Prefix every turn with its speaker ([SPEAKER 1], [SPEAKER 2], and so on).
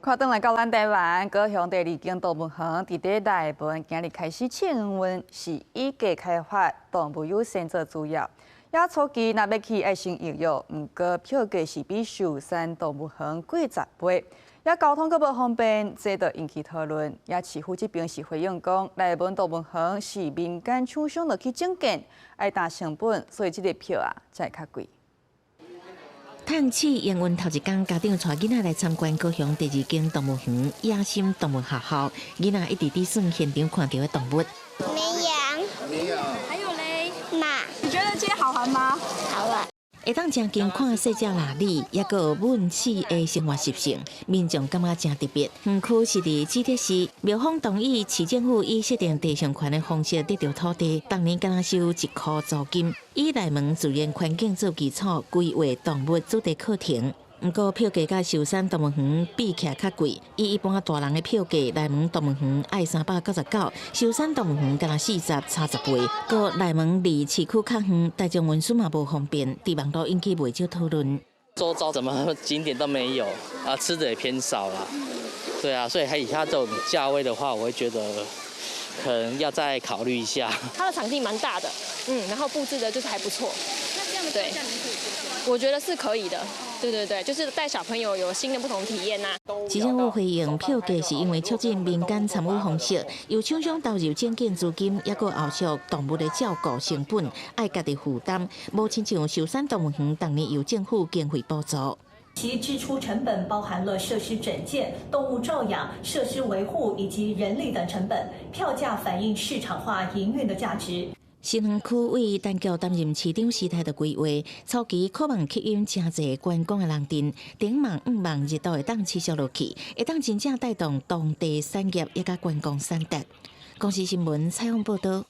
[SPEAKER 1] 看轉來到咱台灣，高雄第二間動物園佇咧內文今日開始試營運，是以加開發動物友善做主要。也初期若欲去愛先預約，毋過票價是比壽山動物園貴10倍。也交通閣無方便，這就引起討論。也市府這邊是回應講，內文動物園是民間廠商落去整建，愛擔成本，所以這个票啊才會較貴。
[SPEAKER 2] 趁試營運頭一工，家長帶囡仔來參觀高雄第二間動物園野心動物學校，囡仔一直佇耍現場看著的動物。
[SPEAKER 3] 綿羊。
[SPEAKER 4] 綿羊。
[SPEAKER 5] 還有嘞？
[SPEAKER 3] 馬。
[SPEAKER 5] 你覺得今天好玩嗎？
[SPEAKER 3] 好玩。
[SPEAKER 2] 會當誠近看細隻獁里，抑閣有吻鼠的生活習性，民眾感覺誠特別。園區是佇主德市，廟方同意市政府以設定地上權的方式得著土地，逐年敢若收1箍租金，以內門自然環境做基礎，規劃動物主題課程。毋過票價佮壽山動物園比起來較貴，以一般大人的票價，內門動物園愛399，壽山動物園敢若40，差10倍。閣內門離市區較遠，大眾運輸嘛無方便，佇網路引起袂少討論。
[SPEAKER 6] 周遭怎麼景點都沒有啊，吃的也偏少啦。對啊，所以還以它這種價位的話，我會覺得可能要再考慮一下。
[SPEAKER 7] 它的場地蠻大的，然後佈置的就是還不錯。
[SPEAKER 5] 那這樣的票價你可以接受？
[SPEAKER 7] 我覺得是可以的。對對對，就是帶小朋友有新的不同體驗吶。
[SPEAKER 2] 市政府回應，票價是因為促進民間參與方式，由廠商投入整建資金，抑閣後續動物的照顧成本，愛家己負擔，無親像壽山動物園，逐年由政府經費補助。
[SPEAKER 8] 其支出成本包含了設施整建、動物照養、設施維護以及人力等成本，票價反映市場化營運的價值。
[SPEAKER 2] 新園區為陳菊擔任市長時代的規劃，初期渴望吸引誠濟觀光的人陣，頂望向望熱度會當持續落去，會當真正帶動當地產業以及觀光產值。公視新聞採訪報導。